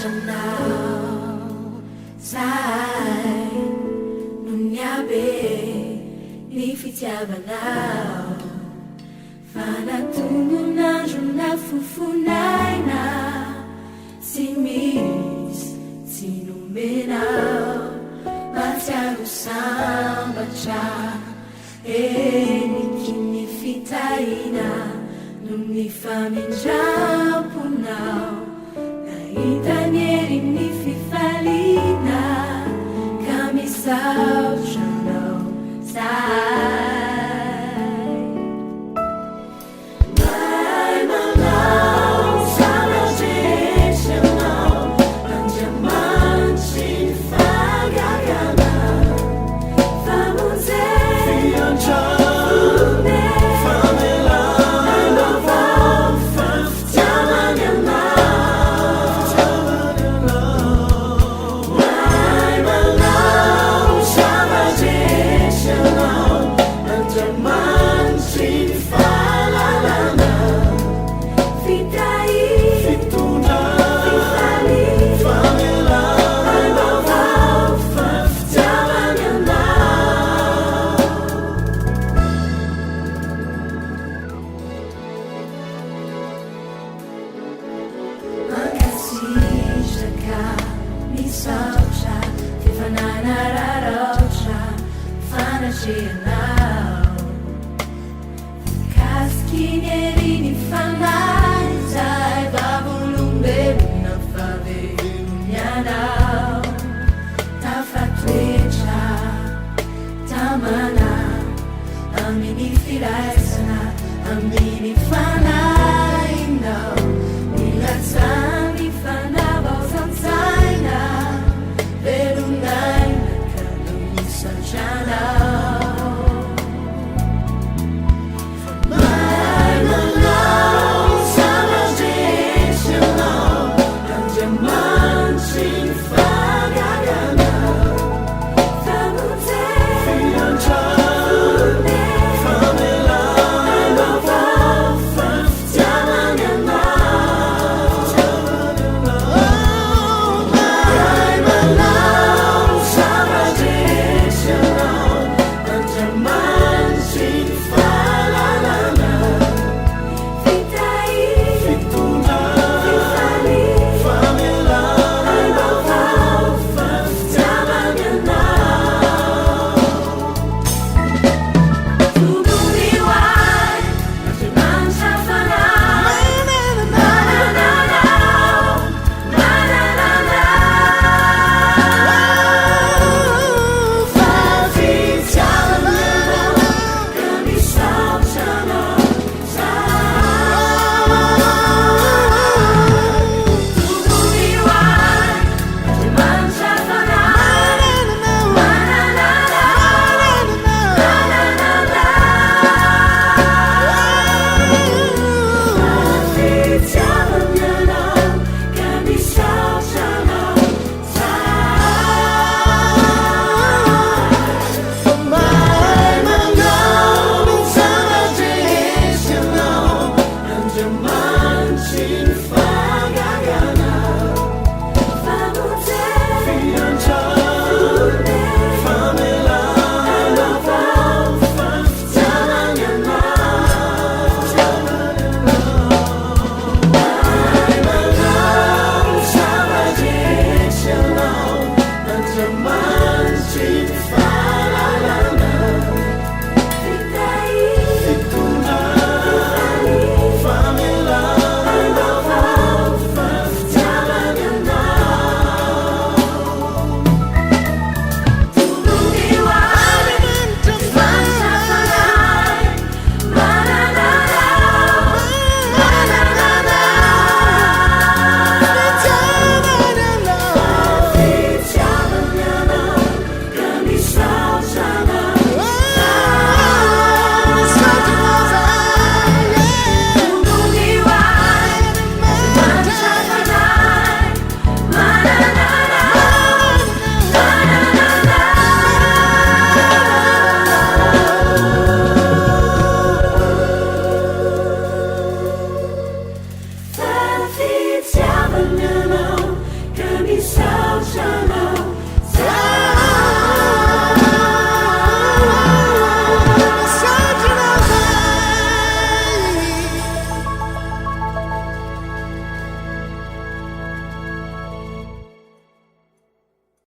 Misaotra anao zahay noho ny habe ny fitiavanao fa na tonon'andro na fofon'aina tsy misy tsy nomenao mahatsiaro sambatra heniky ny fitahiana noho ny famindram-ponao nahita ny herin'ny fifaliana ka misaotra anao zahay. Mahay manao zava-drehetra ianao, Andriamanitry ny fahagagana, famonjena, famelana, fitiavana ianao. Mahay manao zava-drehetra ianao, Andriamanitry ny fahalalana, fitahiana, fifaliana, aim-baovao, fitiavana ianao. Mankasitraka, misaotra, f'efa nanararaotra fanatrehanao. Voakasiky ny herin'ny fanahy izahay vavolombelona fa velona ianao. Tafatoetra tamana amin'ny firaisana amin'ny fanahinao. Nilatsahan'ny fanavaozan-tsaina, velon'aina ka misaotra anao. Mahay manao zava-drehetra ianao, Andriamanitry ny fahagagana, famonjena, aim-baovao, fitiavana ianao. Mahay manao zava-drehetra ianao, Andriamanitry ny fahalalana, fitahiana, fifaliana, aim-baovao, fitiavana ianao. Tokony ho ahy, Andriamanitra fanahy, manana anao, manana anao. Fa fitiavana ianao, ka misaotra anao zahay. Tokony ho ahy, Andriamanitra fanahy, manana anao, manana anao. Fa fitiavana ianao, ka misaotra anao zahay. Mahay manao zava-drehetra ianao, Andriamanitry ny fahagagana.